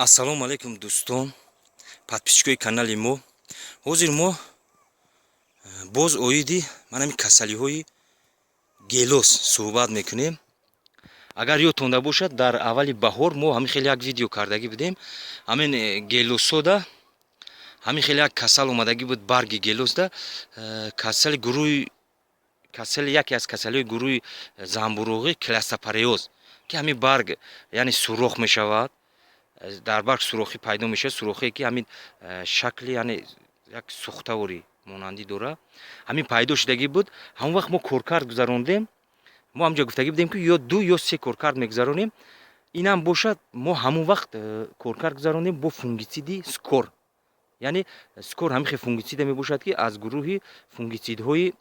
Ассалому алайкум, дӯстон, подписчикои канали мо. Ҳозир мо боз оиди манами касалиҳои гелос суҳбат мекунем. Агар ёдтонда бошад, дар аввали баҳор мо ҳамин хеле як видео кардагӣ будем. Ҳамин гелосода ҳамин хеле як касал омадагӣ буд, барги гелосда. Касали гурӯҳи касали, яке аз касалиҳои гурӯҳи замбуруғӣ, клеостопориоз, ки ҳамин барг, яъне, сурох мешавад, дар барг сурохӣ пайдо мешавад, сурохие ки ҳамин шакли, яъне, як сӯхтаворӣ монандӣ дорад. Ҳамин пайдо шудагӣ буд. Ҳамон вақт мо коркард гузарондем. Мо ҳамҷо гуфтагӣ будем, ки ё ду, ё се коркард мегузаронем. Инам бошад, мо ҳамон вақт коркард гузарондем бо фунгициди Скор. Яъне Скор ҳамин хел фунгициде мебошад, ки аз гурӯҳи фунгицидҳои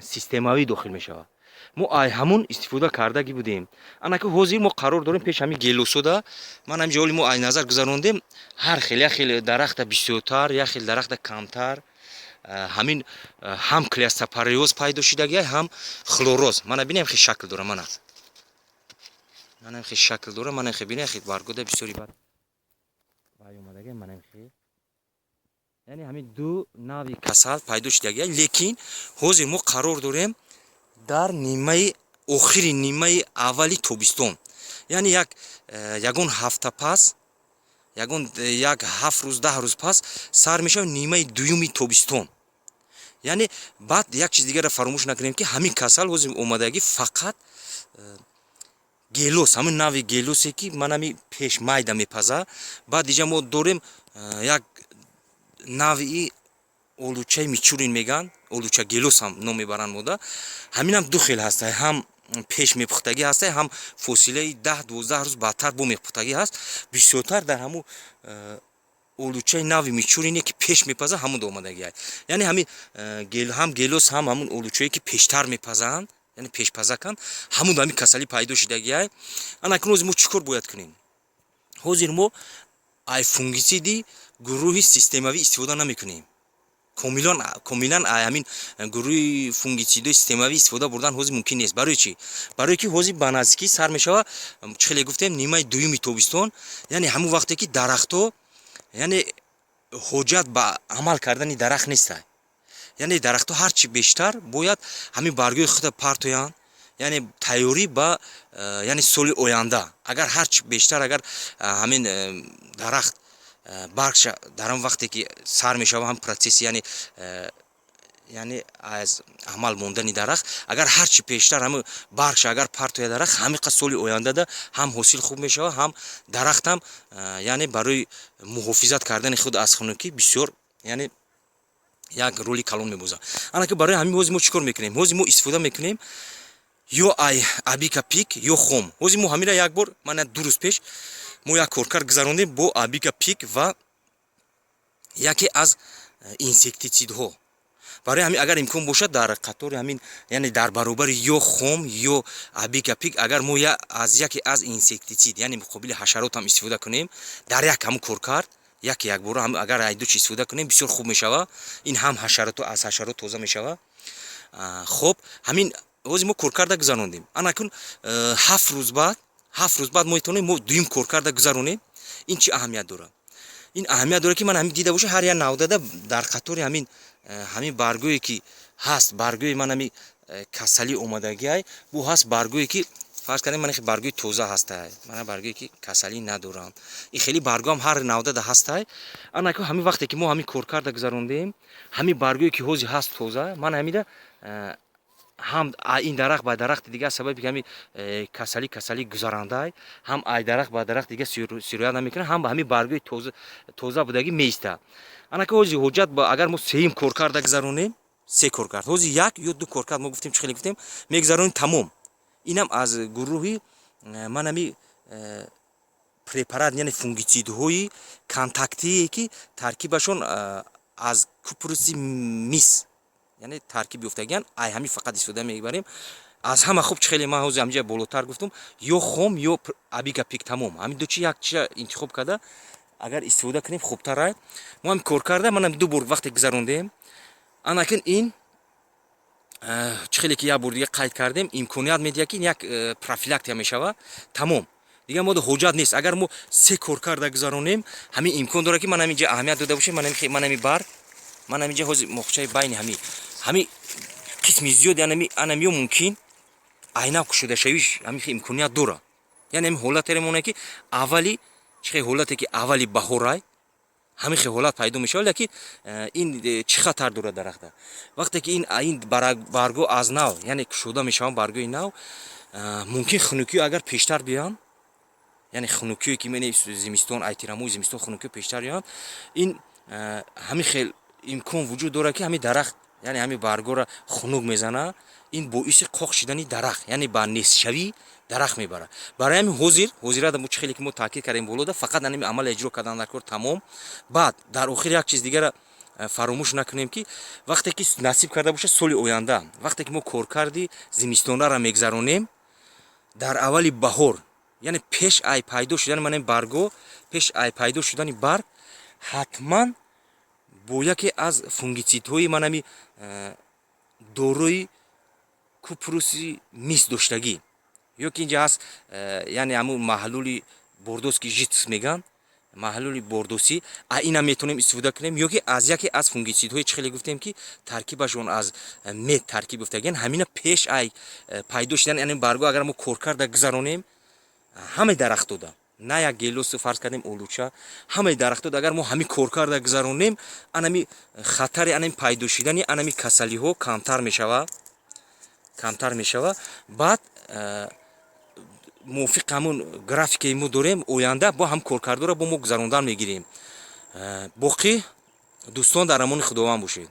системавӣ дохил мешавад. Мо ай ҳамун истифода кардагӣ будем. Анаки ҳозир мо қарор дорем пеш ҳамин гелосода. Ман ҳамин ҷо мо ай назар гузарондем, ҳар хел, як хел дарахта бисёртар, як хел дарахта камтар ҳамин ҳам клеостопориоз пайдо шудагиай, ҳам хлороз. Мана бинем, хел шакл дора. Мана хел шакл дора. Мана хел бинем, хел баргода бисёри бад омадаги. Мана хел, яъне, ҳамин ду нави касал пайдо шудагиай. Лекин ҳозир мо қарор дорем дар нимаи охири нимаи аввали тобистон, яъне як ягон ҳафта пас, ягон як 7 рӯз, 10 рӯз пас сар мешавад нимаи дуюми тобистон. Яъне баъд як чиз дигарро фаромӯш накунем, ки ҳамин касал ҳозир омадагӣ фақат гелос, ҳамин нави гелосе, ки манами пеш майда мепаза. Баъд иҷа мо дорем як навъи олучаи Мичурин мегӯянд, олуча гелос ҳам ном мебаранд мода. Ҳаминам ду хел ҳаста: ҳам пеш мепухтагӣ ҳаста, ҳам фосилаи 10-12 рӯз баъдтар бо мепухтагӣ ҳаст. Бисёртар дар ҳамун олучаи нави Мичурине, ки пеш мепаза, ҳамун омадагиай. Яъне ҳамин ҳам гелос, ҳам ҳамун олучае, ки пештар мепазанд, яъне пешпазаканд, ҳамун ҳамин касалӣ пайдо шудагиай. Ана акнун ҳозир мо чӣ кор бояд кунем? Ҳозир мо ай фунгициди гурӯҳи системавӣ истифода намекунем. Комилан ай ҳамин гурӯҳи фунгицидҳои системавӣ истифода бурдан ҳозир мумкин нест. Барои чӣ? Барое ки ҳозир ба наздикӣ сар мешавад, чӣ хеле гуфтем, нимаи дуюми тобистон, яъне ҳамун вақте ки дарахтҳо, яъне, ҳоҷат ба амал кардани дарахт нестай. Яъне дарахтҳо ҳарчи бештар бояд ҳамин баргҳои худро партоянд, яъне тайёрӣ ба яъне соли оянда. Агар ҳарчи бештар, агар ҳамин дарахт баргша дар он вақте ки сар мешава ҳам процесси, яъне аз амал мондани дарахт, агар ҳарчи пештар ҳамин баргша агар партоя дарахт, ҳамин қад соли ояндада ҳам ҳосил хуб мешавад, ҳам дарахтам, яъне, барои муҳофизат кардани худ аз хунукӣ бисёр, яъне, як роли калон мебозад. Ана ки барои ҳамин ҳозир мо чӣ кор мекунем? Ҳозир мо истифода мекунем ё ай Абика Пик, ё Хом. Ҳозир мо ҳамира як бор, мана 2 рӯз пеш мо як коркард гузарондем бо Абика Пик ва яке аз инсектицидҳо. Барои ҳамин, агар имкон бошад, дар қатори ҳамин, яъне дар баробари ё Хом, ё Абика Пик, агар мо аз яке аз инсектицид, яъне муқобили ҳашарот ҳам истифода кунем дар як ҳамун коркард, яке якбора агар ай ду чи истифода кунем, бисёр хуб мешавад. Ин ҳам ҳашарото аз ҳашарот тоза мешавад. Хоб, ҳамин ҳозир мо коркарда гузарондем. Ана акнун 7 рӯз баъд, 7 рӯз баъд мо метавонем мо дуюм коркарда гузаронем. Ин чӣ аҳамият дорад? Ин аҳамият дорад, ки ман ҳамин дида боша, ҳар як навдада дар қатори ҳамин баргое ки ҳаст, баргои ман ҳами касалӣ омадагиай, бу ҳаст баргое, ки фарз кардем, ман баргои тоза ҳастай, мана баргое, ки касалӣ надоранд. Ин хеле баргоам ҳар навдада ҳастай. Ана ҳамин вақте ки мо ҳамин коркарда гузарондем, ҳамин баргое, ки ҳозир ҳаст тоза, ман ҳамида ҳам ин дарахт ба дарахти дигар, сабаби ки ҳамин касалӣ гузарандаай, ҳам ай дарахт ба дарахти дигар сироят намекунад, ҳам ба ҳамин баргои тоза будагӣ меиста. Ана ки ҳозир ҳоҷат, агар мо сеюм коркарда гузаронем, се коркард, ҳозир як ё ду коркард мо гуфтем, чӣ хеле гуфтем, мегузаронем, тамом. Инам аз гурӯҳи ман ҳами препарат, яъне фунгицидҳои контактие, ки таркибашон аз купоруси мис, яъне, таркиб ёфтагиан, ай ҳамин фақат истифода мебарем. Аз ҳама хуб, чӣ хеле ман ҳозир ҳамҷа болотар гуфтум, ё Хом, ё Абика Пик, тамом. Ҳамин ду чи як чиза интихоб карда агар истифода кунем, хубтар. Мо ҳам кор карда, манам ду бор вақте гузарондем. Анакин ин, чӣ хеле ки як бор дига қайд кардем, имконият медиҳад, ки як профилактика мешавад, тамом. Дигар мо ҳоҷат нест. Агар мо се коркарда гузаронем, ҳамин имкон дорад, ки ман ҳаминҷа аҳамият дода бошем. Ман ҳами барг, ман ҳаминҷа ҳозир моҳчаи байни ҳами қисми зиёди анамиё мумкин айнав кушодашавиш ҳамин имконият дорад. Яъне ҳамин ҳолатере монад, ки аввали чӣ хел ҳолате, ки аввали баҳорай, ҳамин хел ҳолат пайдо мешавад. Лекин ин чӣ хатар дорад дарахта? Вақте ки ин барго аз нав, яъне кушода мешаванд баргои нав, мумкин хунукиё агар пештар биёянд, яъне хунукиё, ки мени зимистон, ай тирамоҳи зимистон хунукиё пештар биёянд, ин ҳамин хел имкон вуҷуд дорад, ки ҳамин дарахт, яъне ҳамин баргоро хунук мезанад. Ин боиси қоқ шидани дарахт, яъне ба нестшавии дарахт мебарад. Барои ҳамин ҳозир ҳозирада мо, чӣ хеле ки мо таъкид кардем болода, фақат ҳамин амал иҷро кардан дар кор, тамом. Баъд дар охир як чиз дигара фаромӯш накунем, ки вақте ки насиб карда бошад, соли оянда, вақте ки мо коркарди зимистонаро мегзаронем, дар аввали баҳор, яъне пеш ай пайдо шудани манин барго, пеш ай пайдо шудани барг, ҳатман бо яке аз фунгитсидҳои манами дорои купоруси мис доштагӣ, ё ки инҷа ҳаст, яъне ҳамун маҳлули бордоски жидкость мегӯянд, маҳлули бордосӣ, а инам метавонем истифода кунем, ё ки аз яке аз фунгитсидҳои, чӣ хеле гуфтем, ки таркибашон аз мед таркиб ёфтагиан, ҳамина пеш ай пайдо шудан, яъне барго, агар мо коркарда гузаронем ҳамаи дарахтода, на як гелосу, фарз кардем, олуча, ҳамаи дарахтода агар мо ҳамин коркарда гузаронем, анами хатари анами пайдо шудани анами касалиҳо камтар мешавад, камтар мешавад. Баъд мувофиқи ҳамун графикае мо дорем, оянда бо ҳам коркардора бо мо гузарондан мегирем. Боқӣ, дӯстон, дар амони Худованд бошед.